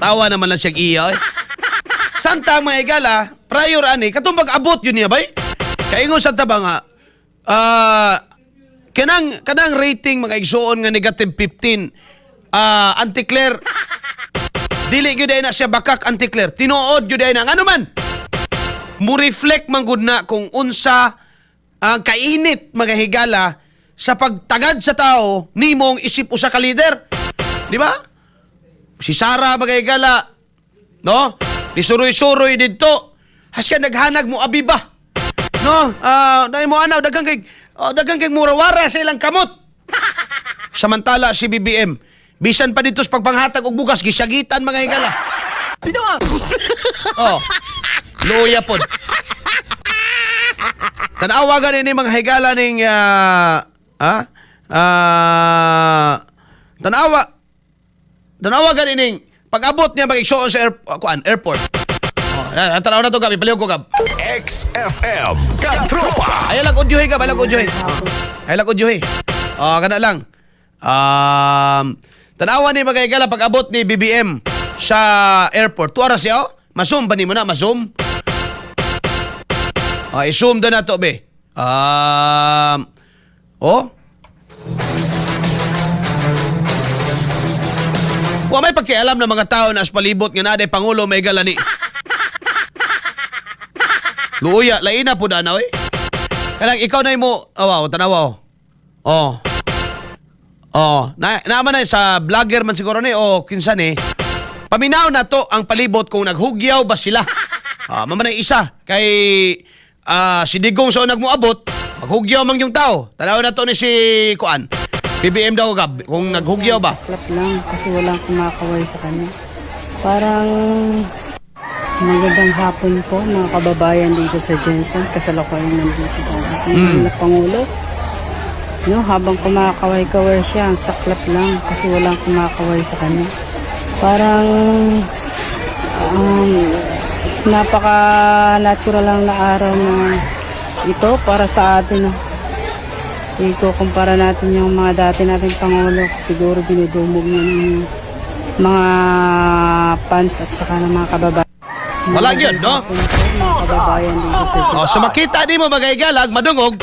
Tawa naman lang siyang iya eh. Santa mga higala, prior ani, katong pag-abot yun niya bay? Kaingon sa ba nga, kanang, kanang rating mga igsuon nga negative 15, anti-clear, dili gyud ay na siya bakak anti-clear, tinuod gyud ay na. Ngano man, mo reflect man gud na kung unsa ang kainit mga higala sa pagtagad sa tao nimong isip usa ka leader. Di ba? Si Sara mga higala, no? Ni suroy-suroy didto. Haska naghanag mo abiba. No? Dahil mo anaw daghang kay oh, daghang kay murawara sa ilang kamot. Samantala si BBM, bisan pa dito sa pagpanghatag og bugas gisagitan mga higala. Oh. Luya pod. Tanawa gani ni mga higala ning tanawa tanawa gani ning pag-abot niya mag-igsuon sa kuan, airport. Oh, tanaw na to Gab, ipalihog ko Gab. XFM Katropa. Ayaw lang audio Gab, ayaw lang audio. Ayaw lang audio. Oh, kana lang. Tanawa ni mga higala pag-abot ni BBM sa airport. Tuara siya, oh. Ma-zoom ba nimo na? Ma-zoom? Ah, i-zoom na na to, be. Oh. Wa may pakialam ng mga tao na sa palibot nga naday pangulo may galani. Luya, laina po na oy. Kanang ikaw na mo, oh, wow, tanawa oh. Oh. Oh, na naman na sa vlogger man siguro ni o kinsa ni. Paminaw na to ang palibot kung naghugyaw ba sila. Maman isa kay si Digong sa unag moabot, maghugyaw man yung tao. Tanaw na to ni si Kuan. BBM daw Gab, kung naghugyaw ba. Saklap lang kasi walang kumakaway sa kanya. Parang magandang hapon po mga kababayan dito sa Jensen. Kasalukuyan nandito po ang ating mahal na Pangulo. No, habang kumakaway-kaway siya, ang saklap lang kasi walang kumakaway sa kanya. Parang napaka-natural lang na araw na ito para sa atin. No? Ikukumpara natin yung mga dati nating Pangulo, siguro dinudumog ng mga fans at saka ng mga kababayan. Wala yun, no? Mga kababayan dito sa Oh, so makita di mo magaygalag, madungog,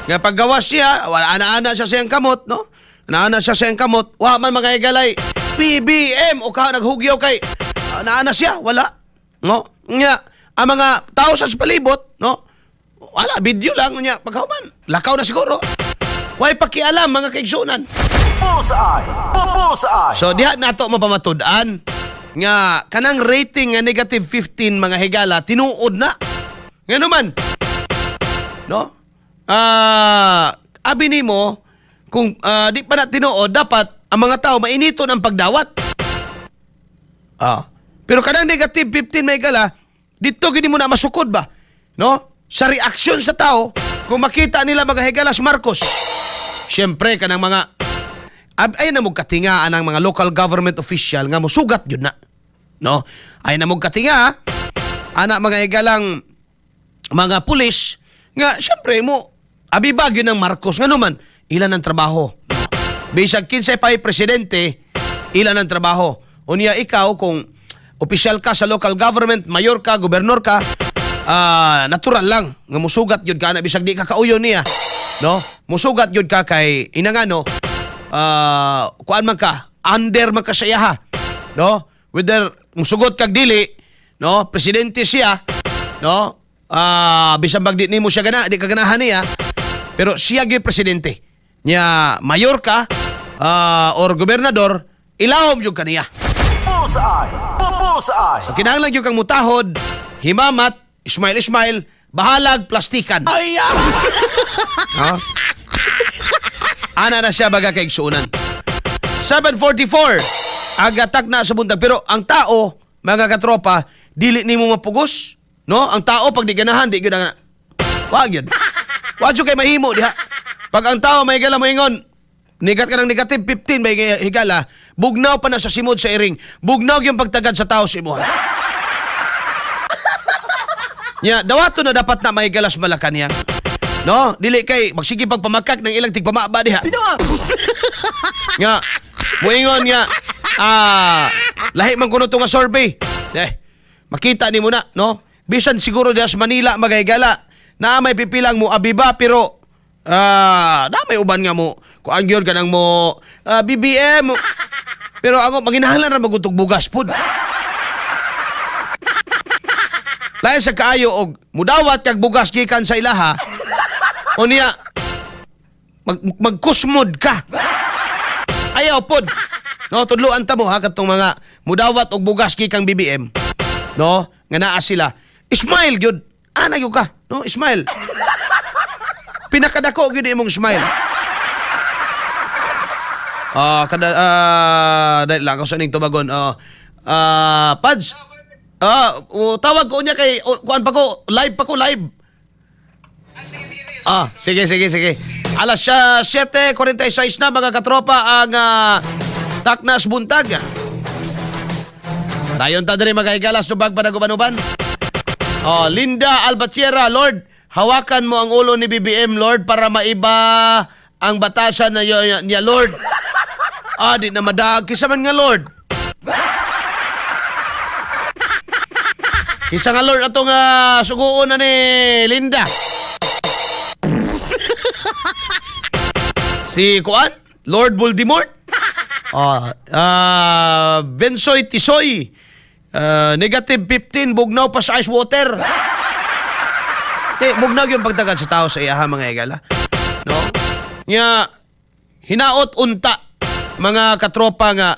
nga paggawas siya, wala ana-ana siya siyang kamot, no? Ana-ana siya siyang kamot, wa man mga higalay, PBM o ka naghugyaw kay ana-ana siya, wala. No? Nga, ang mga tao sa palibot, no? Wala, video lang niya pagkahuman. Lakaw na siguro. Way pakialam mga kaigsunan. Bullseye. Bullseye. So diha nato mapamatud-an nga kanang rating nga negative 15 mga higala tinuod na. Ngano man? No? Abi nimo kung di pa na tinuod dapat ang mga tao mainiton ang pagdawat. Pero kanang negative 15 mga higala dito gini mo na masukod ba? No? Sa reaksyon sa tao kung makita nila mga higala si Marcos. Siyempre kanang mga ay na mo katinga ang mga local government official nga mosugat yun na. No? Ay na mo katinga ana mga higalang mga pulis nga siyempre mo abibag yun ng Marcos ngano man ilan ang trabaho. No? Bisag kinsay pa'y presidente, ilan ang trabaho. Unya ikaw kung opisyal ka sa local government, mayor ka, gobernador ka, natural lang nga musugat yun ka na bisag di ka kauyon niya. No? Musugat yun ka kay inangano kuan man ka, under man ka sa iyaha. No? Whether musugot kag dili, no? Presidente siya, no? Bisan bag di nimo siya gana, di ka ganahan niya, pero siya gyud presidente. Nya mayor ka or gobernador, ilawom gyud kaniya. Bullseye. Bullseye. So kinahanglan gyud kang mutahod, himamat, smile smile, bahalag plastikan. Ay! No? Ana na siya baga kay igsuonan. 7:44 agatak na sa buntag pero ang tao mga katropa dili nimo mapugos, no? Ang tao pag di ganahan di gyud ang wa gyud. Wa jud kay mahimo diha. Pag ang tao may higala moingon negat ka ng negative 15 may higala, bugnaw pa na sa simod sa iring. Bugnaw yung pagtagad sa tao sa imuha. Nya, dawato na dapat na may galas Malacanang. No, dili kay magsige pagpamakak ng ilang tigpamaba diha. Nga, muingon nga. Lahi man kuno to nga survey. Eh, makita nimo na, no? Bisan siguro diha sa Manila, mga higala, na may pipilang mo abiba, pero na may uban nga mo kuan gyud, kanang mo BBM. Pero ako manginahanglan ra magutog bugas pud. Lain sa kaayo og mudawat kag bugas gikan sa ilaha, unya magkusmod ka. Ayaw pod. No, tudluan ta mo ha, katong mga mudawat og bugas gikan BBM. No, nga naa sila. Smile gyud. Ana gyud ka, no? Smile. Pinakadako gyud imong smile. Ah, kada dahil lang ako sa ning tubagon. Pads. O, tawag ko niya kay o, kuan pa ko, live pa ko, live. Ah, sige, sige, sige. Alas 7:46 na, mga katropa, ang Taknas Buntag. Dayon ta diri, mga higalas, tubag panaguban-uban. Oh, Linda Albatiera, "Lord, hawakan mo ang ulo ni BBM, Lord, para maiba ang batasan na niya, Lord." Ah, di na madag. Kisa man nga Lord? Kisa nga Lord atong suguon na ni Linda? Si Kuan? Lord Voldemort? Bensoy Tisoy. Negative 15, bugnaw pa sa ice water. Eh, bugnaw yung pagtagad sa tao sa iyaha, mga igala. No? Nga, hinaot unta, mga katropa, nga,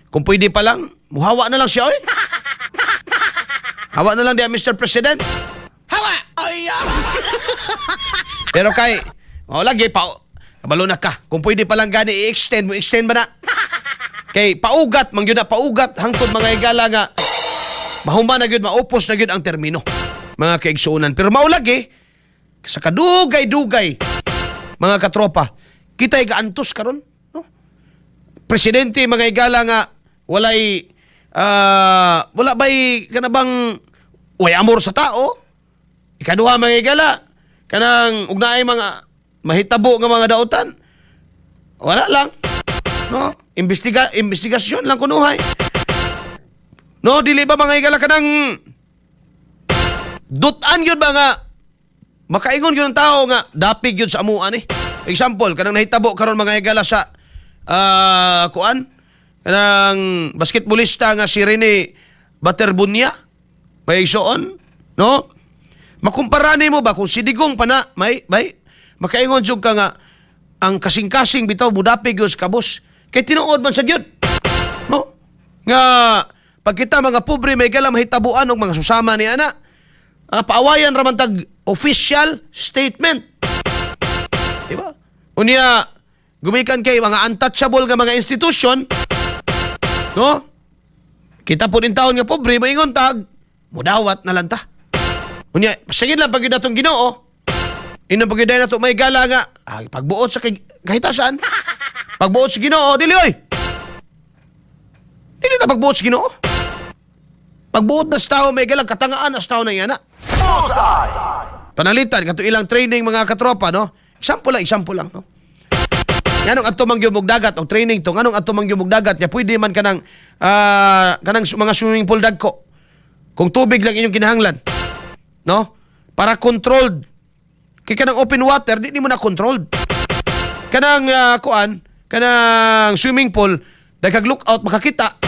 kung pwede pa lang, muhawa na lang siya, oy. Hawa na lang diya, Mr. President. Hawa! Ay, ah! Pero kay, oh, lagi pa, kabalo na ka. Kung pwede pa lang gani i-extend mo, extend ba na? Kay paugat, man gyud na paugat, hangtod, mga igala, nga mahuma na gyud, maupos na gyud ang termino, mga kaigsuonan. Pero maulagi, sa kadugay-dugay, mga katropa, kita'y gaantos karon, no? Presidente, mga igala, nga walay wala bay kanabang way amor sa tao. Ikaduha, mga igala, kanang ugnaay mga mahitabo nga mga dautan. Wala lang. No? Investigasyon lang kunuhay. No, dili ba, mga igala, kanang dutan yun ba nga makaingon yun ang tao nga dapig yun sa amuan eh? Example, kanang nahitabo karon, mga higala, sa kuan, kanang basketballista nga si Rene Baterbonia, may igsoon, no? Makumpara nimo ba kung si Digong pa na, may makaingon jud ka nga ang kasing-kasing bitaw mudapig yun sa kabos. Kay tinuod man sa gyud. No? Nga pag kita mga pobre may gala mahitabuan og mga susama ni ana. Paawayan ra man tag official statement. Di ba? Unya gumikan kay mga untouchable nga mga institution, no? Kita po din taon nga pobre maingon tag mudawat na lang ta. Unya sige lang pag atong Ginoo. Ino pag nato may gala nga pagbuot sa kay kahitasan. Pagbuot sa Ginoo dili oy. Dili na pagbuot sa Ginoo. Pagbuot na sa tao, may galang katangaan na sa tao na yana. Bullseye! Panalitan kato ilang training, mga katropa, no? Example lang, example lang, no? Nganong adto man gyud dagat og training to, nganong adto man gyud dagat nya pwede man kanang mga swimming pool dagko? Kung tubig lang inyong kinahanglan. No? Para controlled. Kay kanang open water di nimo na controlled. Kanang kuan, kanang swimming pool, daghag lookout, makakita.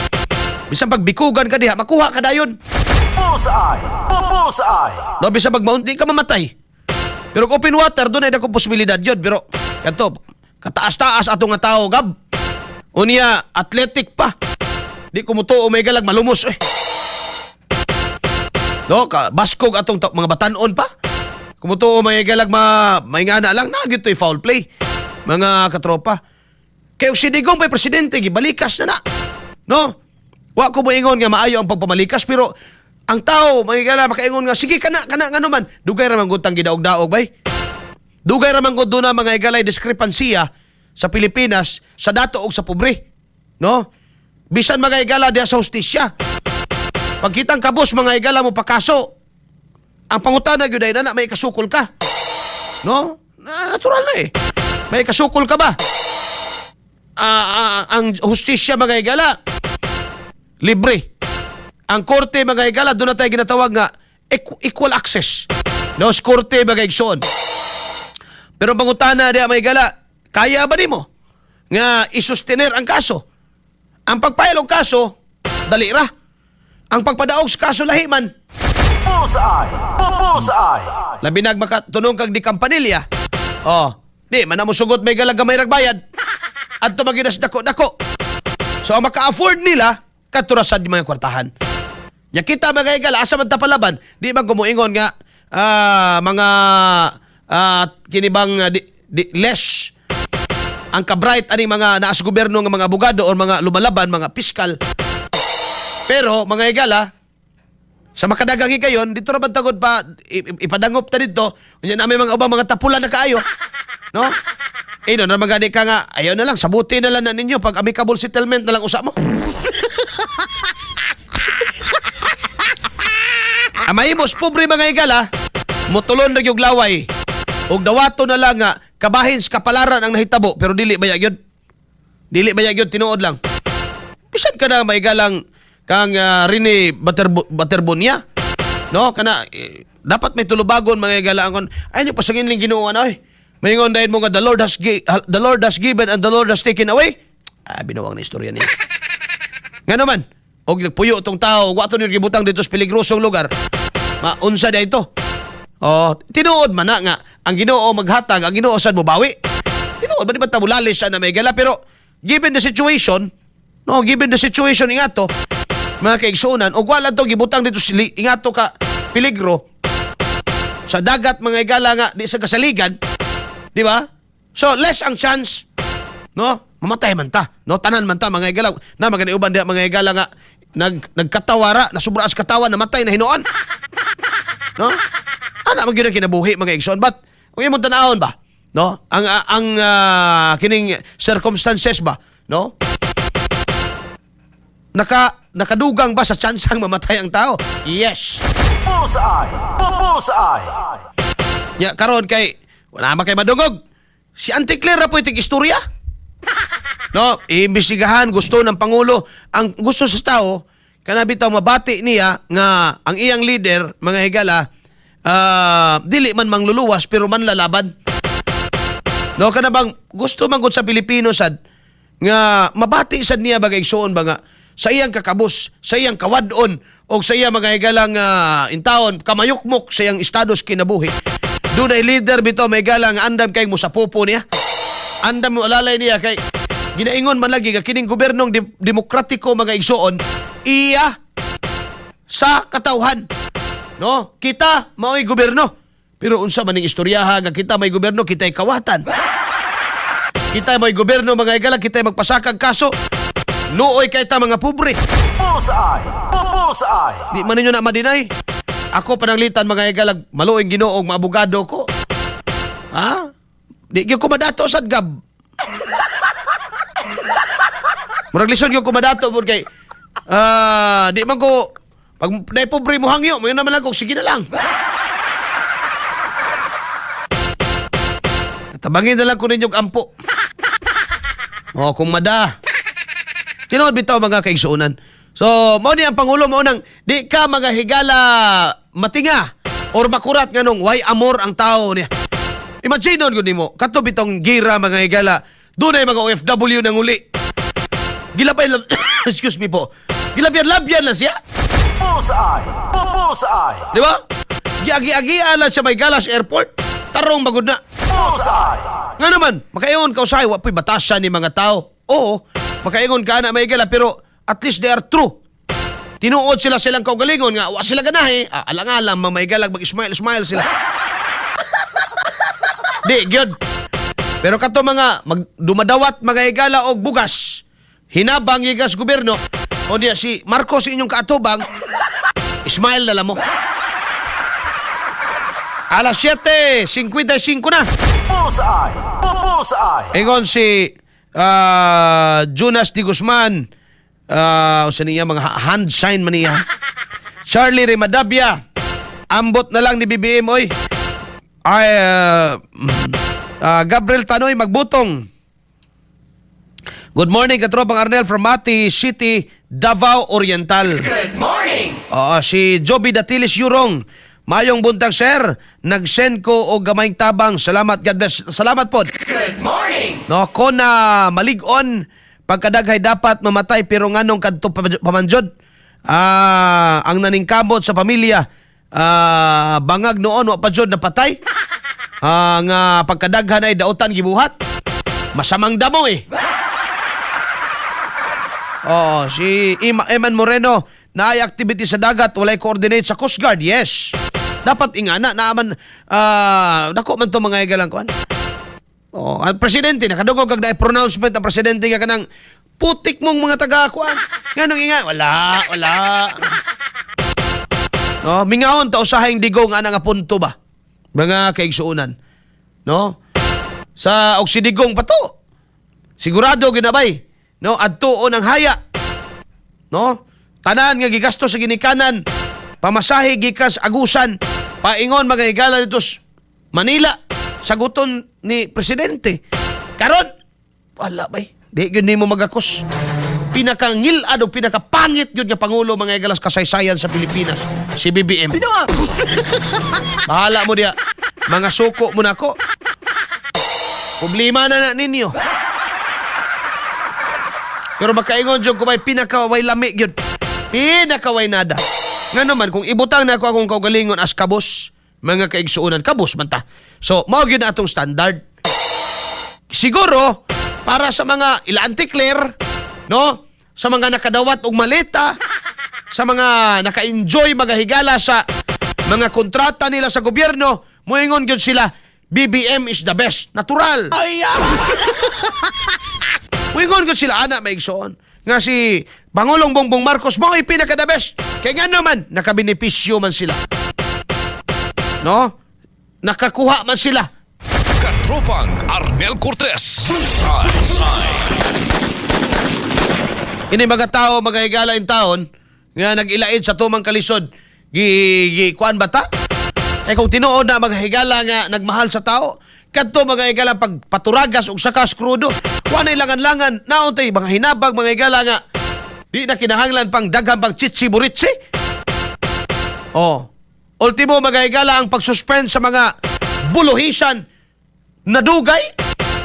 Bisan pagbikugan ka diha, makuha ka dayon. Bullseye! Bullseye! No, bisan pag di ka mamatay. Pero kung open water, doon ay dako posibilidad yun. Pero, kanto, kataas-taas ato nga tao, gab. Unya, athletic pa. Di ko mutuo, may galag, malumos eh. No, ka, baskog atong mga batanon pa. Kumutuo may galag may ngana lang, na gito'y foul play. Mga katropa. Kaya si Digong pa'y presidente, gibalikas na na. No? Wa ko moingon nga maayo ang pagpamalikas, pero ang tao, mga gala, makaingon nga, sige kana, kana, nga naman. Dugay ra man gud tang gidaog-daog, bay. Dugay ra man gud na mga igalay diskrepansiya sa Pilipinas sa dato og sa pobre. No? Bisan, mga igala, diha sa hustisya. Pagkitang kabos, mga igala, mo pakaso. Ang pangutana gyud ay na may kasukol ka. No? Natural na eh. May kasukol ka ba? ang hustisya, mga higala, libre. Ang korte, mga higala, doon na tayo ginatawag nga equal access. No, sa korte, mga igsoon. Pero pangutana diya, mga higala, kaya ba nimo nga isustener ang kaso? Ang pagpayal og kaso, dali ra. Ang pagpadaog sa kaso, lahi man. Bullseye! Bullseye! Labi nag makatunong kag di kampanilya. Oh, di man na mo sugot, may galag, gamay rag bayad. Adto maginas dako-dako. So ang maka-afford nila kadto ra sad mga kwartahan. Nya kita, mga higala, asa man ta palaban? Di ba gumuingon nga mga kini bang di, less ang ka-bright aning mga naas gobyerno nga mga abogado or mga lumalaban, mga piskal. Pero mga higala, sa makadagang higayon, dito ra man tagod pa ipadangop ta dito. Unya na may mga ubang mga tapulan na kaayo. No? Eh no, na magani ka nga, ayaw na lang, sabuti na lang na ninyo pag amicable settlement na lang usa mo. Ang mahimos pobre, mga higala, mutulon na yung laway. Og dawato na lang nga kabahin sa kapalaran ang nahitabo, pero dili ba gyud? Dili ba gyud, tinuod lang. Bisan ka na maigalang kang Rene Baterbonia. No, kana eh, dapat may tulubagon, mga higala, ang ay niyo pasangin ning Ginoo ano ay. Maingon dahil mo nga the Lord has given and the Lord has taken away. Ah, binuwang na istorya niya. Nga naman, og nagpuyo tong tao, wa to niyo gibutang dito sa peligrosong lugar. Maunsa na ito. Oh, tinuod man na nga ang Ginoo maghatag, ang Ginoo sad mobawi. Tinuod ba di ba tabulalis siya na may gala, pero given the situation, no, given the situation ingato, mga kaigsuonan, og wala to gibutang dito sa ingato ka peligro sa dagat, mga higala, nga di sa kasaligan, di ba? So less ang chance, no? Mamatay man ta, no? Tanan man ta, mga higala, na mga uban diha, mga higala, nga nagkatawara, nasubra sa katawa, namatay na hinuon. No? Ana man gyud ang kinabuhi, mga igsoon. But kung imong tanawon ba, no? Ang kining circumstances ba, no? Nakadugang ba sa tsansang mamatay ang tao? Yes. Bullseye! Bullseye! Ya karon kay wala man kay madungog. Si Auntie Claire ra po itig istorya. No, iimbestigahan gusto ng pangulo. Ang gusto sa tao kana bitaw mabati niya nga ang iyang leader, mga higala, dili man mangluluwas pero manlalaban. No, kana bang gusto man gud sa Pilipino sad nga mabati sad niya bagay igsuon ba nga sa iyang kakabus, sa iyang kawadon o sa iyang mga higalang intawon kamayukmok sa iyang estado sa kinabuhi. Dunay leader bitaw may galang andam kay mo sa popo niya. Andam mo alalay niya kay ginaingon man lagi nga kining gobyernong demokratiko, mga igsuon, iya sa katawhan. No? Kita mao'y gobyerno. Pero unsa man ning istoryaha nga kita may gobyerno, kita'y kawatan? Kita may gobyerno, mga higala, kita'y magpasakag kaso. Luoy kay ta mga pobre. Bullseye! Bullseye! Di man ninyo na madinay. Ako pananglitan, mga higala, maluoy Ginoo og maabogado ko. Ha? Di gyud ko madato sad gab. Murag lisod gyud ko madato pud kay di man ko pag nay pobre mo hangyo, moingon naman lang ko sige na lang. Tabangin na lang ko ninyong ampo. Oh, kung mada. Tinuod bitaw, mga kaigsuonan. So, mao ni ang pangulo, mao nang di ka mga higala matinga or makurat nganong way amor ang tao niya. Imagine gud nimo, kato bitong gira, mga higala, dunay mga OFW nang uli. Gilabay excuse me po. Gilabyan-labyan lang siya. Bullseye! Bullseye! Di ba? Giagi-agian lang siya may galas airport. Tarong bagod na. Bullseye! Nga naman, makaingon ka usay, wa po'y batasan ni mga tao. Oo, makaingon ka na may gala, pero at least they are true. Tinuod sila silang kaugalingon nga, wa sila ganahi. Ah, alang-alang, mamay galag, mag-smile-smile sila. Di, gyud. Pero kato mga mag, dumadawat mga higala og bugas, hinabang gigas gobyerno, o niya si Marcos inyong kaatubang, smile na lang mo. Alas 7:55 na. Bullseye! Bullseye! Ingon si Jonas Di Guzman, sa niya mga hand sign man niya. Charlie Rimadabia, ambot na lang ni BBM oy. Ay, Gabriel Tanoy magbutong. Good morning, katropang Arnel from Mati City, Davao Oriental. Good morning. Oo, si Joby Datilis Yurong. Mayong buntag, sir. Nag-send ko og gamayng tabang. Salamat, God bless. Salamat po. Good morning. No, ko na malig-on pagkadaghay dapat mamatay, pero nganong kadto pamanjod. Ang naningkamot sa pamilya, bangag noon wa pa jud napatay. Nga pagkadaghan ay dautan gibuhat. Masamang damo eh. Oh, si Eman Moreno, naay activity sa dagat, walay coordinate sa Coast Guard. Yes. Dapat ingana naaman dako man to, mga higalang kuan. Oh, ang presidente nakadungog kag naay pronouncement ang presidente nga kanang putik mong mga taga kuan. Nganong inga wala, wala. No, mingawon ta usahing Digong ana nga punto ba? Mga kaigsuonan. No? Sa og si Digong pa to. Sigurado ginabay. No, adtuon ang haya. No? Tanan nga gigasto sa ginikanan, pamasahe gikan sa Agusan, paingon, mga higala, dito sa Manila, saguton ni presidente. Karon, wala bay. Di gyud nimo magakos. Pinakangilad o pinakapangit gyud nga pangulo, mga higala, sa kasaysayan sa Pilipinas, si BBM. Bahala mo diya. Mga suko mo nako. Problema na na ninyo. Pero makaingon jud ko may pinakaway lami gyud. Pinakaway nada. Nga naman kung ibutang na ako akong kaugalingon as kabos, mga kaigsuonan, kabos man ta. So, mao gyud na atong standard. Siguro para sa mga ila-anticlear, no? Sa mga nakadawat og maleta, sa mga naka-enjoy, mga higala, sa mga kontrata nila sa gobyerno, moingon gyud sila, BBM is the best. Natural. Muingon gyud sila ana, maigsoon, nga si Pangulong Bongbong Marcos mao ay pinaka the best. Kay nga naman nakabenepisyo man sila. No? Nakakuha man sila. Katropang Arnel Cortez. Bullseye. Ini mga tao, mga higala, in taon nga nag-ilaid sa tumang kalisod. Gi kuan ba ta? Kay kung tinuod na, mga higala, nga nagmahal sa tao, kadto, mga higala, pag paturagas og sakas krudo, wa nay langan-langan, naon tay mga hinabag, mga higala, nga di na kinahanglan pang daghan pang chitsi buritsi. Oh. Ultimo, mga higala, ang pagsuspend sa mga buluhisan na dugay,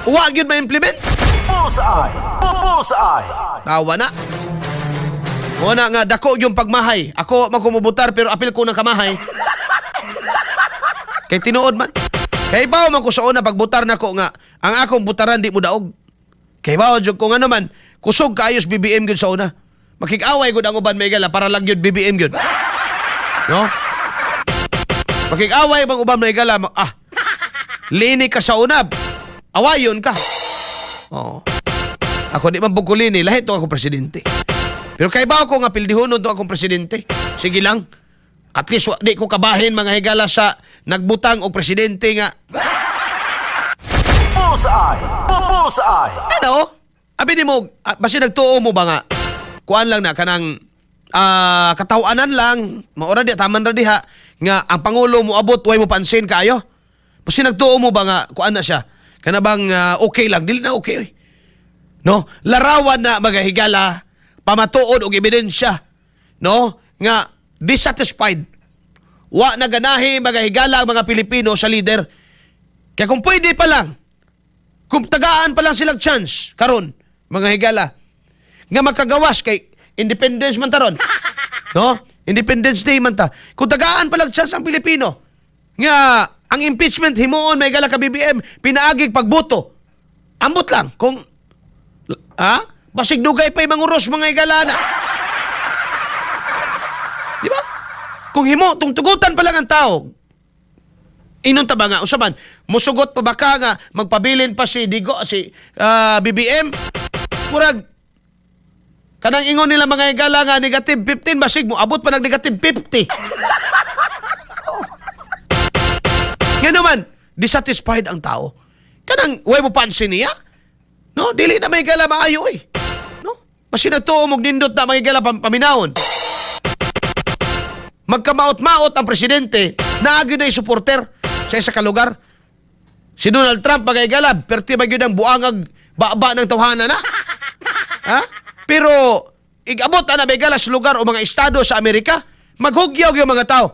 wa gyud ma-implement. Bullseye. Bullseye. Tawa na. Wala nga, dako yung pagmahay. Ako magkumubutar pero apil ko ng kamahay. Kay tinuod man. Kay bawo man ko sa una pagbutar nako nga ang akong butaran di mo daog. Kay bawo jud ko nga naman kusog kaayos BBM gyud sa una. Makig-away gud ang uban, may para lang gyud BBM gyud. No? Makig-away bang uban, may ah. Lini ka sa una. Awayon ka. Oo. Ako di man bugkulini, lahi to ako presidente. Pero kay ba ako nga pildihonon to akong presidente? Sige lang. At least di ko kabahin, mga higala, sa nagbutang og presidente nga Bullseye. Bullseye. Ano? Abi ni mo, basi nagtuo mo ba nga kuan lang na kanang katawanan lang, maura di taman ra diha nga ang pangulo mo abot way mo pansin kaayo. Basi nagtuo mo ba nga kuan na siya? Kana bang okay lang, dili na okay oy. No? Larawan na, mga higala, pamatuod og ebidensya, no? Nga dissatisfied. Wa na ganahi, mga higala, ang mga Pilipino sa leader. Kaya kung pwede pa lang, kung tagaan pa lang silang chance karon, mga higala, nga makagawas kay independence man taron. No? Independence Day man ta. Kung tagaan pa lang chance ang Pilipino nga ang impeachment himuon, may higala, ka BBM pinaagig pagboto. Ambot lang kung basig dugay pa'y manguros, mga higala na. Di ba? Kung himo tung tugutan pa lang ang tao, inon ta ba nga usaban musugot pa ba ka nga magpabilin pa si Digo, si BBM, murag kanang ingon nila, mga higala, nga negative 15, basig mo abot pa nag negative 50. Oh. Nga naman dissatisfied ang tao, kanang way mo pansin niya, no? Dili na may higala maayo eh, no? Basi nagtuo mo nindot na, mga higala, paminawon magkamaot-maot ang presidente, naagi na yung supporter sa isa ka lugar. Si Donald Trump, mga higala, perti ba yun ang buangag baba ng tawhana na? Ha? Pero igabot ana, mga higala, sa lugar o mga estado sa Amerika, maghugyaw yung mga tao.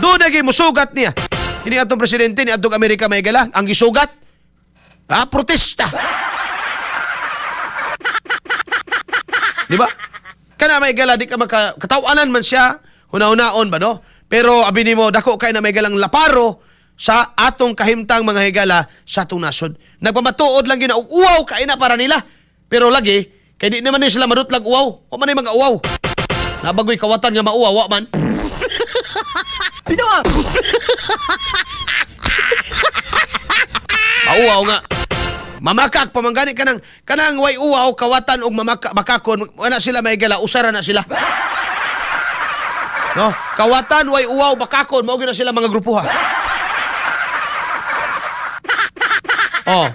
Doon naging musugat niya. Ini atong presidente ni atong Amerika, mga higala, ang gisugat. Ha? Protesta. Di ba? Kana, mga higala, di ka maka katawanan man siya, huna-hunaon ba, no? Pero abi nimo dako kay na may galang laparo sa atong kahimtang, mga higala, sa atong nasod. Nagpamatuod lang gyud na uwaw kay na para nila. Pero lagi kay di naman ni sila madutlag uwaw. Wa man ni mga uwaw. Nabagoy kawatan nga mauwaw, wa man. Pinoa! Mauwaw nga. Mamakak pamanggani kanang way uwaw kawatan og mamaka makakon wala sila, may gala, usara na sila. No? Kawatan way uwaw bakakon mao gyud na sila mga grupuha. Oh.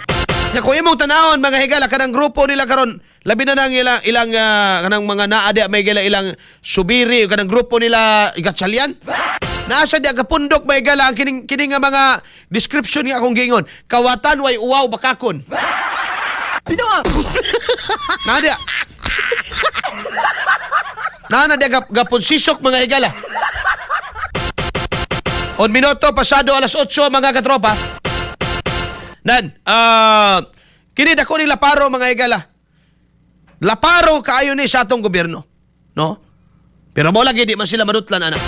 Ya kung imong tanawon, mga higala, kanang grupo nila karon, labi na nang ilang ilang kanang mga naa di, may higala, ilang Subiri, kanang grupo nila Gatchalian. Naa sa diya kapundok, may higala, ang kining kining nga mga description nga akong giingon. Kawatan way uwaw bakakon. Pinoa! Naa diya. Naa na diya gapon sisok, mga higala. 8:01 mga katropa. Nan, kini dako ni laparo, mga higala. Laparo kaayo ni sa atong gobyerno. No? Pero mo lagi di man sila madutlan ana.